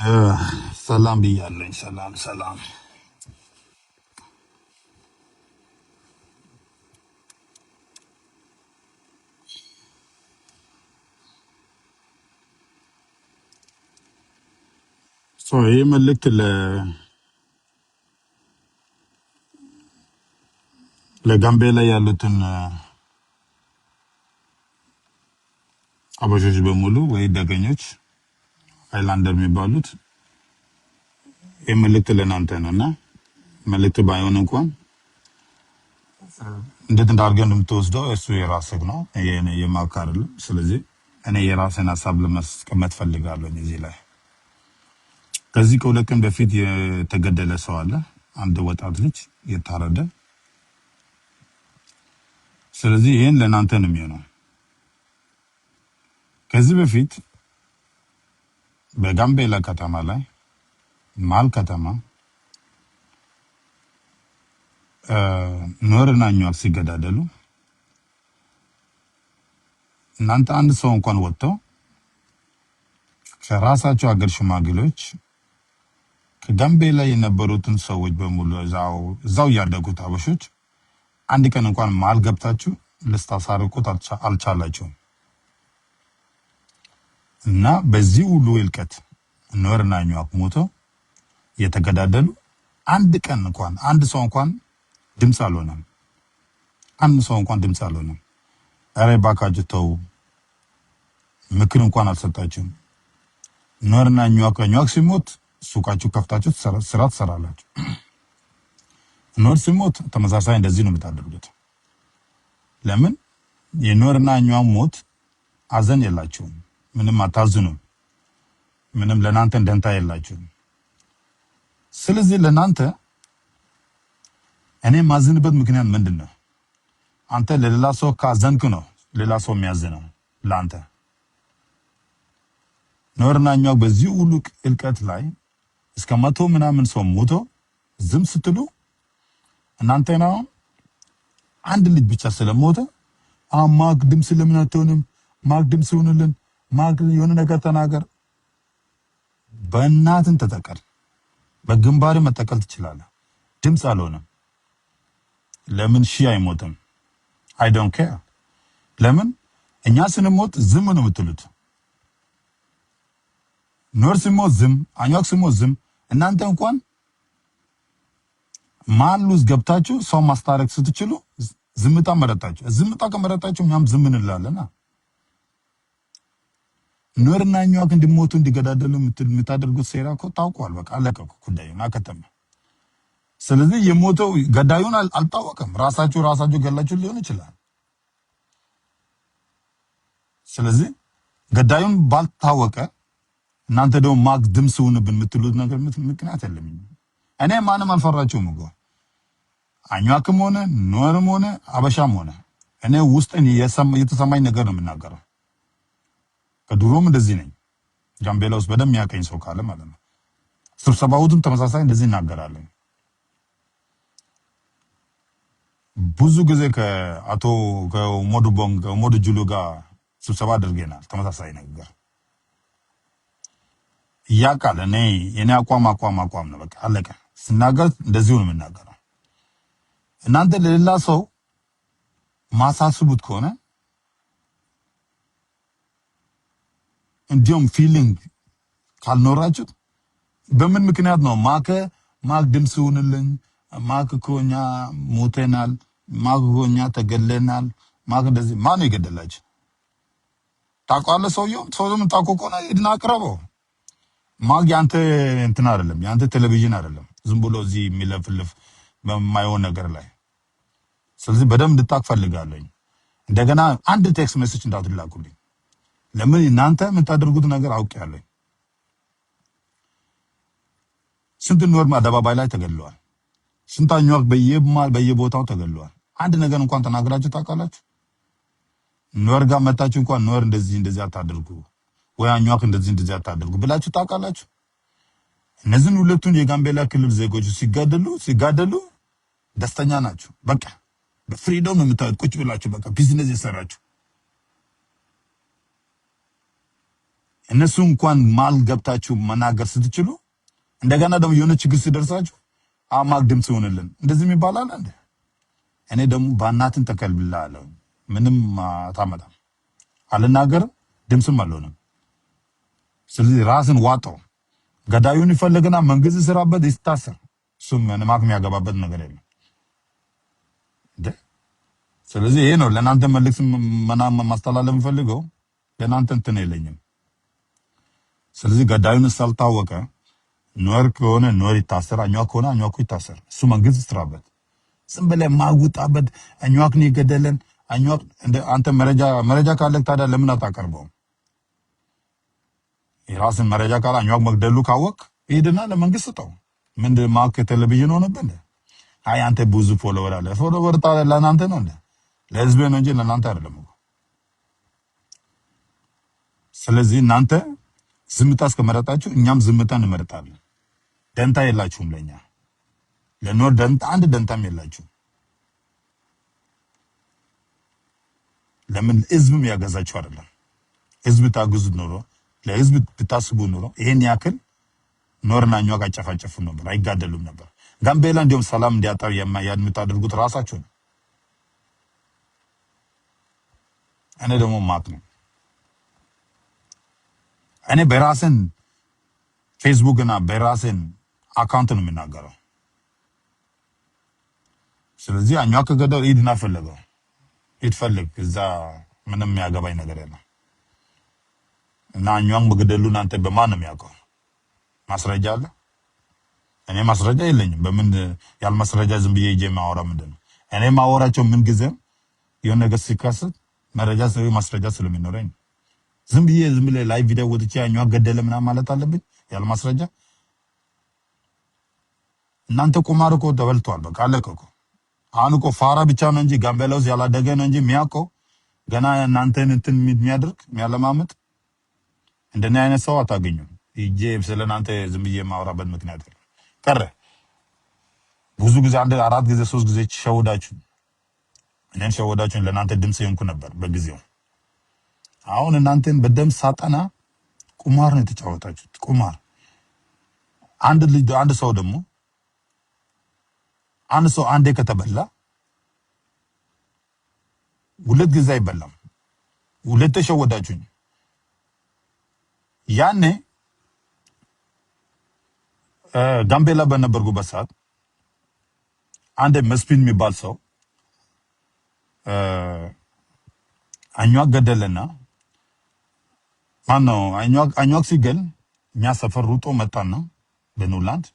እ፣ ሰላም ብያለኝ። ሰላም ሰላም። So ይህ መልእክት ለጋምቤላ ያሉትን አበሾች በሙሉ ወይ ደገኞች highlander የሚባሉት ይህ መልእክት ለእናንተ ነው እና መልእክት ባይሆን እንኳን እንዴት እንዳድርገህ እንደምትወስደው እሱ የራስህ ነው፣ የኔ የማክ አይደለም። ስለዚህ እኔ የራስን ሀሳብ ለማስቀመጥ ፈልጋለሁ እዚህ ላይ። ከዚህ ከ2 ቀን በፊት የተገደለ ሰው አለ፣ አንድ ወጣት ልጅ የታረደ። ስለዚህ ይህን ለእናንተ ነው የሚሆነው። ከዚህ በፊት በጋምቤላ ከተማ ላይ መሀል ከተማ ኑዌርና አኙዋክ ሲገዳደሉ እናንተ አንድ ሰው እንኳን ወጥተው ከራሳቸው ሀገር ሽማግሌዎች ከጋምቤላ የነበሩትን ሰዎች በሙሉ እዛው ያደጉት አበሾች አንድ ቀን እንኳን መሀል ገብታችሁ ልታሳርቁት አልቻላችሁም። እና በዚህ ሁሉ እልቀት ኑዌርና አኙዋክ ሞተው እየተገዳደሉ አንድ ቀን እንኳን አንድ ሰው እንኳን ድምፅ አልሆነም። አንድ ሰው እንኳን ድምፅ አልሆነም። ኧረ እባካችሁ ተው፣ ምክር እንኳን አልሰጣችሁም። ኑዌርና አኙዋክ አኙዋክ ሲሞት ሱቃችሁ ከፍታችሁ ስራ ትሰራላችሁ። ኑዌር ሲሞት ተመሳሳይ እንደዚህ ነው የምታደርጉት። ለምን የኑዌርና አኙዋክ ሞት አዘን የላችሁም፣ ምንም አታዝኑም፣ ምንም ለናንተ ደንታ የላችሁም። ስለዚህ ለናንተ እኔ ማዝንበት ምክንያት ምንድን ነው? አንተ ለሌላ ሰው ካዘንክ ነው ሌላ ሰው የሚያዝነው ለአንተ። ኑዌርና አኙዋክ በዚህ ሁሉ እልቀት ላይ እስከ 100 ምናምን ሰው ሞቶ ዝም ስትሉ እናንተ ነው አንድ ልጅ ብቻ ስለሞተ ማክ ድምፅ ለምን አትሆንም? ማክ ድምፅ ይሁንልን፣ ማክ የሆነ ነገር ተናገር። በእናትን ተጠቀል፣ በግንባር መጠቀል ትችላለህ። ድምፅ አልሆነም። ለምን ሺህ አይሞትም? I don't care። ለምን እኛ ስንሞት ዝም ነው የምትሉት? ኑዌር ሲሞት ዝም፣ አኙዋክ ሲሞት ዝም። እናንተ እንኳን መሀል ውስጥ ገብታችሁ ሰው ማስታረቅ ስትችሉ ዝምታ መረጣችሁ። ዝምታ ከመረጣችሁ እኛም ዝም እንላለን። ኑዌርና አኙዋክ እንዲሞቱ እንዲገዳደሉ የምታደርጉት ሴራ እኮ ታውቋል። በቃ አለቀ እኮ ጉዳዩን አከተመ። ስለዚህ የሞተው ገዳዩን አልታወቀም። ራሳችሁ ራሳችሁ ገላችሁ ሊሆን ይችላል። ስለዚህ ገዳዩን ባልታወቀ እናንተ ደግሞ ማክ ድምፅ ሁንብን የምትሉት ነገር ምክንያት የለም። እኔ ማንም አልፈራችሁም እኮ አኙዋክም ሆነ ኑዌርም ሆነ አበሻም ሆነ እኔ ውስጥን የተሰማኝ ነገር ነው የምናገረው። ከድሮም እንደዚህ ነኝ። ጋምቤላ ውስጥ በደንብ የሚያቀኝ ሰው ካለ ማለት ነው። ስብሰባውም ተመሳሳይ እንደዚህ እናገራለን። ብዙ ጊዜ ከአቶ ከሞዱ ቦንግ ከሞዱ ጁሉ ጋር ስብሰባ አድርገናል። ተመሳሳይ ነገር ያውቃል። እኔ የኔ አቋም አቋም አቋም ነው። በቃ አለቀ። ስናገር እንደዚሁ ነው የምናገረው። እናንተ ለሌላ ሰው ማሳስቡት ከሆነ እንዲሁም feeling ካልኖራችሁት በምን ምክንያት ነው ማከ ማክ ድምፅ ሁንልኝ፣ ማክ እኮ እኛ ሞተናል፣ ማክ እኮ እኛ ተገለናል፣ ማክ እንደዚህ ማን ነው የገደላችሁ? ታውቀዋለህ? ሰውየው ሰውየው የምታውቀው ከሆነ ሂድና አቅርበው። ማክ ያንተ እንትን አይደለም፣ ያንተ ቴሌቪዥን አይደለም፣ ዝም ብሎ እዚህ የሚለፍልፍ በማይሆን ነገር ላይ። ስለዚህ በደንብ እንድታቅ ፈልጋለኝ። እንደገና አንድ text message እንዳትላኩልኝ። ለምን እናንተ የምታደርጉት ነገር አውቄያለሁ። ስንት ኑዌር አደባባይ ላይ ተገድለዋል። ስንት አኙዋክ በየማል በየቦታው ተገድለዋል። አንድ ነገር እንኳን ተናግራችሁ ታውቃላችሁ? ኑዌር ጋር መታችሁ እንኳን ኑዌር እንደዚህ እንደዚህ አታድርጉ ወይ አኙዋክ እንደዚህ እንደዚህ አታድርጉ ብላችሁ ታውቃላችሁ? እነዚህን ሁለቱን የጋምቤላ ክልል ዜጎች ሲጋደሉ ሲጋደሉ ደስተኛ ናችሁ። በቃ በ freedom የምታዩት ቁጭ ብላችሁ በቃ ቢዝነስ የሰራችሁ። እነሱ እንኳን ማል ገብታችሁ መናገር ስትችሉ እንደገና ደግሞ የሆነ ችግር ሲደርሳችሁ አማክ ድምጽ ይሆንልን እንደዚህ የሚባል አለ እንዴ? እኔ ደግሞ ባናትን ተከልብላለሁ። ምንም አታመጣም። አልናገርም፣ ድምፅም አልሆንም። ስለዚህ ራስን ዋጠው። ገዳዩን ይፈልግና መንግስት ስራበት ይታሰር። እሱም ምንም የሚያገባበት ነገር የለም እንዴ። ስለዚህ ይሄ ነው ለእናንተ መልዕክት መና ማስተላለፍ የምፈልገው። ለእናንተ እንትን የለኝም። ስለዚህ ገዳዩን ሳልታወቀ ኑዌር ከሆነ ኑዌር ይታሰር፣ አኟክ ከሆነ አኟኩ ይታሰር። እሱ መንግስት ይስራበት። ዝም ብለህ ማውጣበት አኟክ ነው የገደለን አኟክ። እንደ አንተ መረጃ ካለህ ታዲያ ለምን አታቀርበውም? የራስን መረጃ ካለ አኟክ መግደሉ ካወቅ ሂድና ለመንግስት ስጠው። ምንድን ማክ ቴሌቪዥን ሆነብህ እንደ? አይ አንተ ብዙ follower አለ። Follower ታዲያ ለእናንተ ነው እንደ? ለህዝብ ነው እንጂ ለእናንተ አይደለም እኮ። ስለዚህ እናንተ ዝምታ እስከመረጣችሁ እኛም ዝምታ እንመርጣለን። ደንታ የላችሁም ለኛ ለኖር ደንታ አንድ ደንታም የላችሁም። ለምን ህዝብም ያገዛችሁ አይደለም። ህዝብ ታግዙት ኖሮ ለህዝብ ብታስቡ ኖሮ ይሄን ያክል ኖርና አኟክ አይጨፋጨፉም ነበር፣ አይጋደሉም ነበር። ጋምቤላ እንዲሁም ሰላም እንዲያጣ የምታደርጉት ራሳችሁ ነው። እኔ ደግሞ ማክ ነው። እኔ በራስን ፌስቡክ እና በራስን account ነው የምናገረው። ስለዚህ አኟክ ከገደው ሂድና ፈለገው ሂድ ፈልግ። እዛ ምንም የሚያገባኝ ነገር የለም። እና አኟክ መግደሉን እናንተ በማን ነው የሚያውቀው? ማስረጃ አለ? እኔ ማስረጃ የለኝም። በምን ያል ማስረጃ ዝም ብዬ ሂጄ የማወራ ምንድን ነው? እኔ ማወራቸው ምን ጊዜም የሆነ ነገር ሲከሰት መረጃ ማስረጃ ስለሚኖረኝ ነው። ዝም ብዬ ዝም ብዬ live ቪዲዮ ወጥቼ አኟክ ገደለ ምናምን ማለት አለብኝ ያለ ማስረጃ? እናንተ ቁማር እኮ ተበልቷል። በቃ አለቀ እኮ። አሁን እኮ ፋራ ብቻ ነው እንጂ ጋምቤላ ውስጥ ያላደገ ነው እንጂ የሚያውቀው ገና እናንተን እንትን የሚያደርግ የሚያለማምጥ እንደኔ አይነት ሰው አታገኙም። ሂጄ ስለ እናንተ ዝም ብዬ የማወራበት ምክንያት የለም። ቀረ ብዙ ጊዜ አንድ 4 ጊዜ 3 ጊዜ ሸወዳችሁ፣ እኔን ሸወዳችሁ። ለእናንተ ድምጽ የሆንኩ ነበር በጊዜው። አሁን እናንተን በደምብ ሳጠና ቁማር ነው የተጫወታችሁት። ቁማር አንድ ልጅ አንድ ሰው ደግሞ አንድ ሰው አንዴ ከተበላ ሁለት ጊዜ አይበላም። ሁለት ተሸወዳችሁኝ። ያኔ ጋምቤላ በነበርኩበት ሰዓት አንድ መስፊን የሚባል ሰው አኟክ ገደለና ማነው አኟክ ሲገል እኛ ሰፈር ሩጦ መጣና በኑላንድ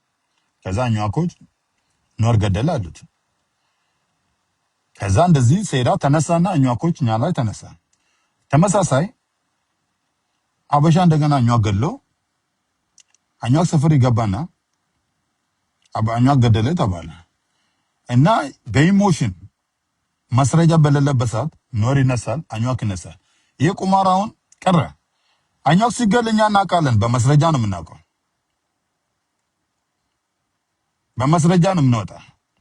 ከዛ አኟኮች ኖር ገደለ አሉት። ከዛ እንደዚህ ሴራ ተነሳና አኟኮች እኛ ላይ ተነሳ። ተመሳሳይ አበሻ እንደገና አኟክ ገድሎ አኟክ ሰፈር ይገባና አኟክ ገደለ ተባለ እና በ emotion ማስረጃ በሌለበት ሰዓት ኖር ይነሳል፣ አኟክ ይነሳል። ይሄ ቁማር አሁን ቀረ። አኟክ ሲገል እኛ እናውቃለን፣ በማስረጃ ነው የምናውቀው፣ በማስረጃ ነው የምንወጣ።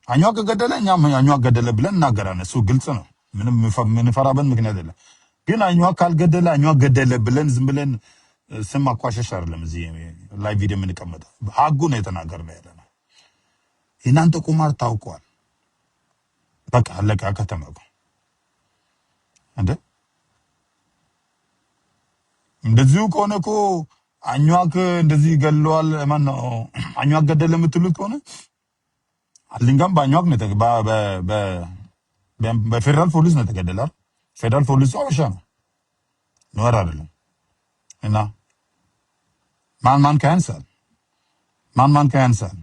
አኟክ ገደለ እኛም አኟክ ገደለ ብለን እናገራለን። እሱ ግልጽ ነው፣ ምንም የምንፈራበት ምክንያት የለም። ግን አኟክ ካልገደለ አኟክ ገደለ ብለን ዝም ብለን ስም ማቋሸሽ አይደለም እዚህ ላይ ቪዲዮ የምንቀመጠው፣ ሀጉ ነው የተናገርነው ያለነው። የእናንተ ቁማር ታውቋል። በቃ አለቀ። ከተመቁ እንዴ እንደዚሁ ከሆነ እኮ አኟክ እንደዚህ ገለዋል። ማን ነው አኟክ ገደለ የምትሉት ከሆነ አሊንጋም በአኟክ ነው በፌደራል ፖሊስ ነው የተገደለ። ፌደራል ፖሊስ አበሻ ነው ኑዌር አይደለም። እና ማን ማን ከያንሳል? ማን ማን ከያንሳል?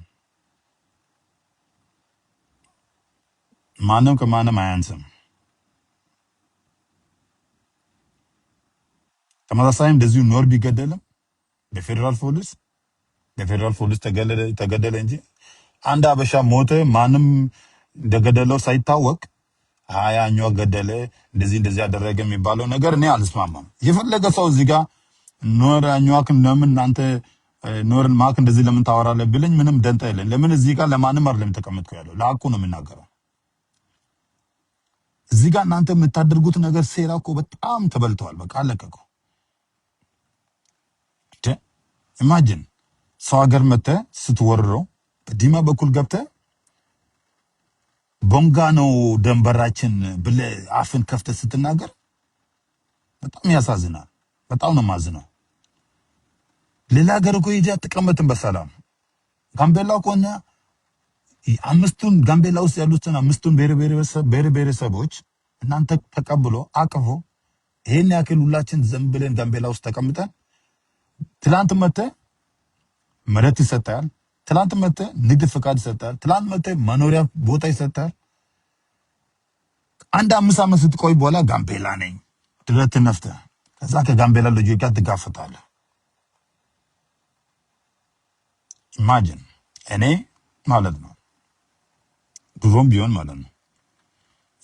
ማንም ከማንም አያንስም። ተመሳሳይም እንደዚሁ ኖር ቢገደልም በፌደራል ፖሊስ ተገደለ እንጂ አንድ አበሻ ሞተ ማንም እንደገደለው ሳይታወቅ ሀያኛው ገደለ እንደዚህ እንደዚህ ያደረገ የሚባለው ነገር እኔ አልስማማም። የፈለገ ሰው እዚህ ጋር ኖር አኟክ ለምን እናንተ ኖርን ማክ እንደዚህ ለምን ታወራለህ ብለኝ ምንም ደንታ የለኝ። ለምን እዚህ ጋር ለማንም አይደለም ተቀምጥኩ ያለው ለሐቁ ነው የምናገረው። እዚህ ጋር እናንተ የምታደርጉት ነገር ሴራ እኮ በጣም ተበልተዋል። በቃ አለቀ እኮ። Imagine ሰው ሀገር መጥተህ ስትወርረው በዲማ በኩል ገብተህ ቦንጋ ነው ደንበራችን ብለህ አፍን ከፍተህ ስትናገር በጣም ያሳዝናል። በጣም ነው የማዝነው። ሌላ ሀገር እኮ ሂደህ አትቀመጥም በሰላም። ጋምቤላ እኮ እኛ አምስቱን ጋምቤላ ውስጥ ያሉትን አምስቱን ብሔር ብሔረሰቦች እናንተ ተቀብሎ አቅፎ ይሄን ያክል ሁላችን ዝም ብለን ጋምቤላ ውስጥ ተቀምጠን ትላንት መጥተህ መሬት ይሰጣል። ትላንት መጥተህ ንግድ ፈቃድ ይሰጣል። ትላንት መጥተህ መኖሪያ ቦታ ይሰጣል። አንድ 5 ዓመት ስትቆይ በኋላ ጋምቤላ ነኝ ድረት ነፍተህ ከዛ ከጋምቤላ ልጆች ጋር ትጋፈጣለህ። Imagine እኔ ማለት ነው ድሮም ቢሆን ማለት ነው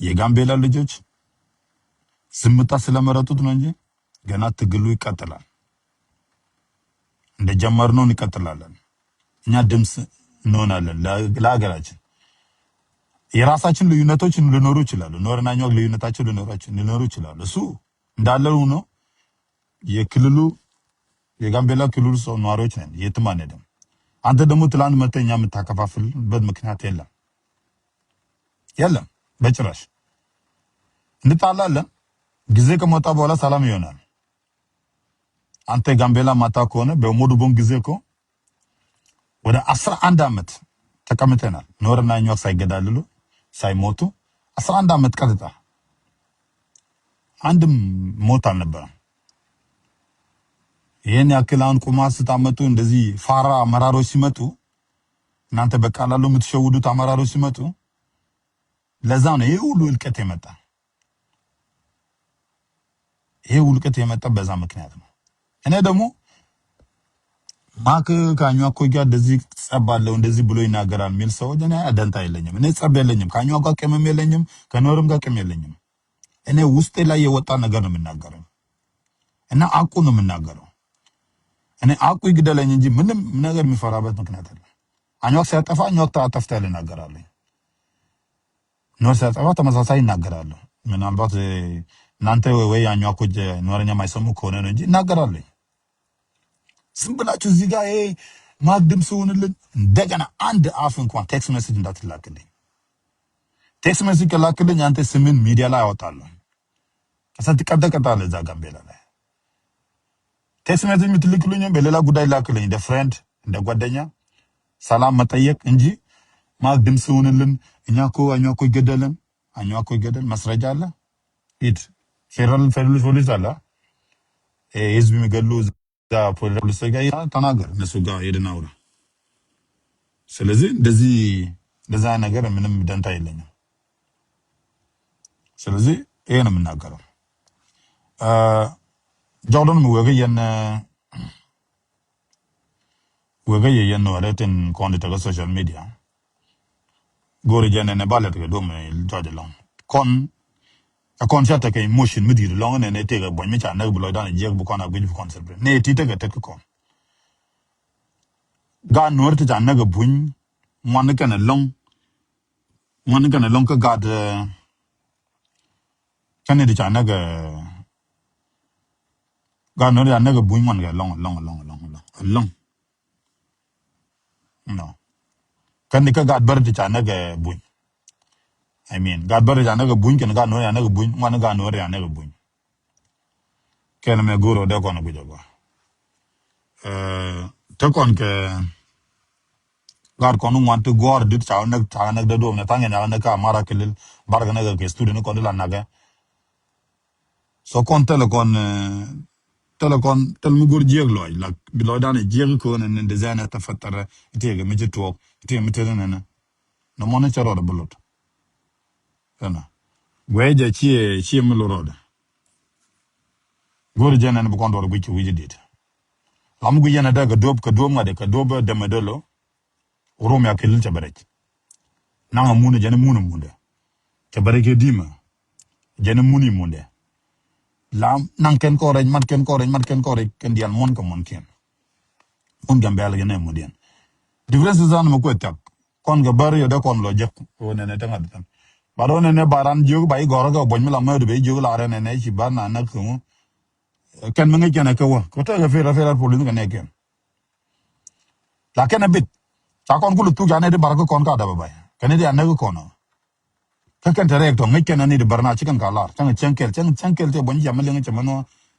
የጋምቤላ ልጆች ዝምታ ስለመረጡት ነው እንጂ ገና ትግሉ ይቀጥላል። እንደጀመርነው እንቀጥላለን። እኛ ድምፅ እንሆናለን ለሀገራችን። የራሳችን ልዩነቶች ሊኖሩ ይችላሉ። ኑዌርና አኙዋክ ልዩነታቸው ሊኖሩ ይችላሉ። እሱ እንዳለ ሆኖ የክልሉ የጋምቤላ ክልሉ ሰው ነዋሪዎች ነን። የትም አንሄድም። አንተ ደግሞ ትላንት መተህ እኛ የምታከፋፍልበት ምክንያት የለም የለም፣ በጭራሽ። እንጣላለን። ጊዜ ከመጣ በኋላ ሰላም ይሆናል። አንተ ጋምቤላ ማታ ከሆነ በሞዱቦን ጊዜ እኮ ወደ 11 ዓመት ተቀምጠናል። ኑዌርና አኙዋክ ሳይገዳልሉ ሳይሞቱ 11 ዓመት ቀጥታ አንድም ሞት አልነበረም። ይህን ያክል አሁን ቁማ ስታመጡ እንደዚህ ፋራ አመራሮች ሲመጡ እናንተ በቃላሉ የምትሸውዱት አመራሮች ሲመጡ ለዛ ነው ይሄ ሁሉ እልቀት የመጣ። ይሄ እልቀት የመጣ በዛ ምክንያት ነው። እኔ ደግሞ ማክ ከአኙዋክ ጋር እንደዚህ ጸብ አለው እንደዚህ ብሎ ይናገራል የሚል ሰዎች እኔ ደንታ የለኝም። እኔ ጸብ የለኝም፣ ከአኙዋክ ጋር ቂምም የለኝም፣ ከኖርም ጋር ቂም የለኝም። እኔ ውስጤ ላይ የወጣ ነገር ነው የምናገረው እና አቁ ነው የምናገረው። እኔ አቁ ይግደለኝ እንጂ ምንም ነገር የሚፈራበት ምክንያት አለ። አኙዋክ ሲያጠፋ አኙዋክ አጠፍቷል እናገራለሁ። ኑዌር ሲያጠፋ ተመሳሳይ እናገራለሁ። ምናልባት እናንተ ወይ አኙዋኮች ኑዌርኛ የማይሰሙ ከሆነ ነው እንጂ እናገራለሁ። ዝም ብላችሁ እዚህ ጋር ይሄ ማክ ድምፅ ሁንልን። እንደገና አንድ አፍ እንኳን text message እንዳትላክልኝ። Text message ከላክልኝ አንተ ስምን ሚዲያ ላይ አወጣለሁ። ከዛ ትቀጠቀጣለህ እዛ ጋምቤላ ላይ። Text message የምትልክልኝ በሌላ ጉዳይ ላክልኝ፣ እንደ friend እንደ ጓደኛ ሰላም መጠየቅ እንጂ ማክ ድምፅ ሁንልን። እኛ እኮ አኙዋክ እኮ ይገደልን፣ አኙዋክ እኮ ይገደል። ማስረጃ አለ። ሂድ ፌደራል ፖሊስ አለ ህዝብ የሚገሉ እዛ ፖሊስ ጋር ተናገር፣ እነሱ ጋር ሄድና አውራ። ስለዚህ እንደዚህ እንደዛ ነገር ምንም ደንታ የለኝም። ስለዚህ ይሄ ነው የምናገረው። ጆርዳን ወገየ የን ወረትን kondi ta social media gore jene ne balet ke do me joje long kon a kon cha te ke emotion mi dir long ne ne te ke bon mi cha ne bu dan je bu kon a bu kon celebrate ne ti te ke te kon ga nuer te cha ne ke buñ mon ke ne long mon ke ne long ke ga de kan ne cha ne ke ga nuer ya ne ke buñ mon ke long long long long long long no kan ni ka ga bar te cha ne ke buñ. I mean ga bar ya ne ke buñ ken ga nuer ya ne ke buñ mon ga nuer ya ne ke buñ ken me guro de kon bu jogo te kon ke gar kon wan te gor dit cha ne cha ne de do ne tange ne ka mara kelil bar ne ke student kon la na ke so kon telekon telekon tel mu gor jeg loy la bi loy dane jeg ko ne ne design ta fatara itege mi ci tok itege mi tere ne ne no mo ne charo de bulot kana weje chi chi mi lorode gor jene ne bu kon do gu ci wiji dit lam gu yene da ga dob ka dob ngade ka dob de medelo rom ya kelil cha barek nanga mune jene mune munde cha bareke dima jene muni munde lam nang ken ko rej mat ken ko rej mat ken ko rej ken dial mon ko mon ken mon gambel gene mon dien difference zan mo ko tak kon ga bar yo da kon lo jek o ne ne tanga tan ba do ne ne baran jiu ba i goro ga bon mi la mo de be jiu la re ne ne chi ba na na ko ken me ngi ken ko wa ko ta ga fera fera police ga ne ken. ላከነ bit ta kon kulu tu jane de barko kon ka da bay kene de ane ko no ka kan tere to ngi ken ni de barna chikan ka lar chang chenkel chang chenkel te bon jamal ngi chamano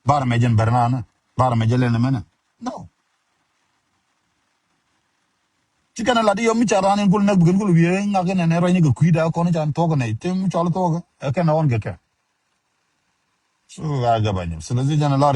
bar me jen barna na bar me jele ne mena no chikan la di yo mi charan kul nak bugun kul wiye nga ken ne ro ni ko kuida ko ne chan to ko ne te mi chal to ko e ken on ge ke so ga ga banyim ስለዚህ ጀነ ላር